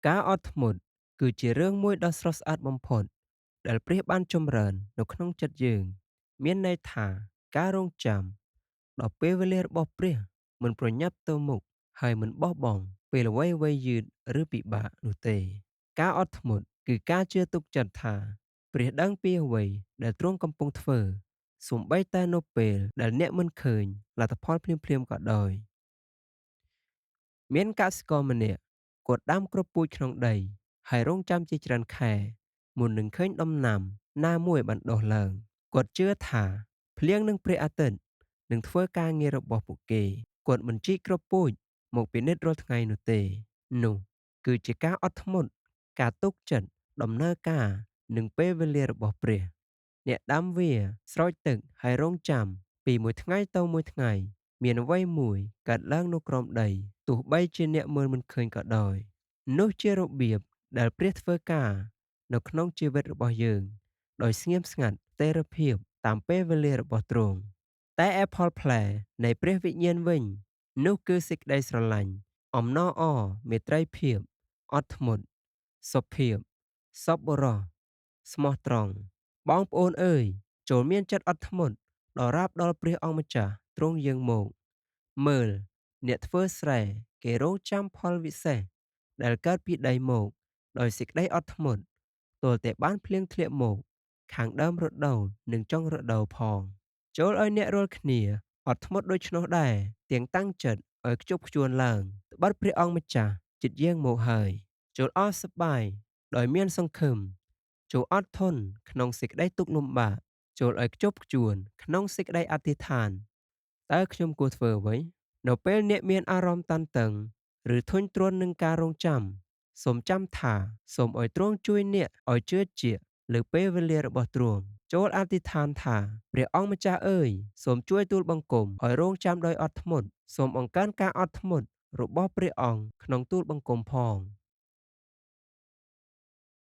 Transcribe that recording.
ការអត់ធ្មត់គឺជារឿងមួយដ៏ស្រស់ស្អាតបំផុតដែលព្រះបានចម្រើននៅក្នុងចិត្តយើង មានន័យថាការរង់ចាំដល់ពេលវេលារបស់ព្រះមិនប្រញាប់ទៅមុខហើយមិនបោះបង់ពេលអ្វីៗយឺតឬពិបាកនោះទេ ការអត់ធ្មត់គឺការជឿទុកចិត្តថាព្រះដឹងពីអ្វីដែលទ្រង់កំពុងធ្វើសូម្បីតែនៅពេលដែលអ្នកមិនឃើញលទ្ធផលភ្លាមៗក៏ដោយ មានកសិករម្នាក់គាត់ដាំគ្រាប់ពូជក្នុងដីហើយរង់ចាំជាច្រើនខែមុននឹងឃើញដំណាំណាមួយបានដុះឡើងគាត់ជឿថាភ្លៀងនិងព្រះអាទិត្យនឹងធ្វើការងាររបស់ពួកគេគាត់មិនជីកគ្រាប់ពូជមកពិនិត្យរាល់ថ្ងៃនោះទេនោះគឺជាការអត់ធ្មត់ការទុកចិត្តដំណើរការនិងពេលវេលារបស់ព្រះអ្នកដាំវាស្រោចទឹកហើយរង់ចាំពីមួយថ្ងៃទៅមួយថ្ងៃមានអ្វីមួយកើតឡើងនៅក្រោមដីទោះបីជាអ្នកមើលមិនឃើញក៏ដោយនោះជារបៀបដែលព្រះធ្វើការនៅក្នុងជីវិតរបស់យើងដោយស្ងៀមស្ងាត់ស្ថិរភាពតាមពេលវេលារបស់ទ្រង់តែឯផលផ្លែនៃព្រះវិញ្ញាណវិញនោះគឺសេចក្តីស្រឡាញ់អំណរអមេត្រីភាពអត់ធ្មត់សុភាពសប្បុរសស្មោះត្រង់បងប្អូនអើយចូលមានចិត្តអត់ធ្មត់ដល់រាបដល់ព្រះអង្គម្ចាស់ទ្រង់យាងមកមើលអ្នកធ្វើស្រែគេរង់ចាំផលវិសេសដែលកើតពីដីមកដោយសេចក្តីអត់ធ្មត់ទល់តែបានភ្លៀងធ្លាក់មកខាងដើមរដូវនិងចុងរដូវផងចូលឲ្យអ្នករាល់គ្នាអត់ធ្មត់ដូច្នោះដែរទាំងតាំងចិត្តឲ្យខ្ជាប់ខ្ជួនឡើងត្បិតព្រះអង្គម្ចាស់ជិតយាងមកហើយចូលអស់សប្បាយដោយមានសង្ឃឹមចូលអត់ធន់ក្នុងសេចក្តីទុក្ខលំបាកចូលឲ្យខ្ជាប់ខ្ជួនក្នុងសេចក្តីអធិដ្ឋានតើខ្ញុំគួរធ្វើអ្វីនៅពេលអ្នកមានអារម្មណ៍តានតឹងឬធុញទ្រាន់នឹងការរង់ចាំសូមចាំថាសូមឲ្យទ្រង់ជួយអ្នកឲ្យជឿជាក់លើពេលវេលារបស់ទ្រង់ចូលអធិដ្ឋានថាព្រះអង្គម្ចាស់អើយសូមជួយទូលបង្គំឲ្យរង់ចាំដោយអត់ធ្មត់សូមបង្កើនការអត់ធ្មត់របស់ព្រះអង្គក្នុងទូលបង្គំផង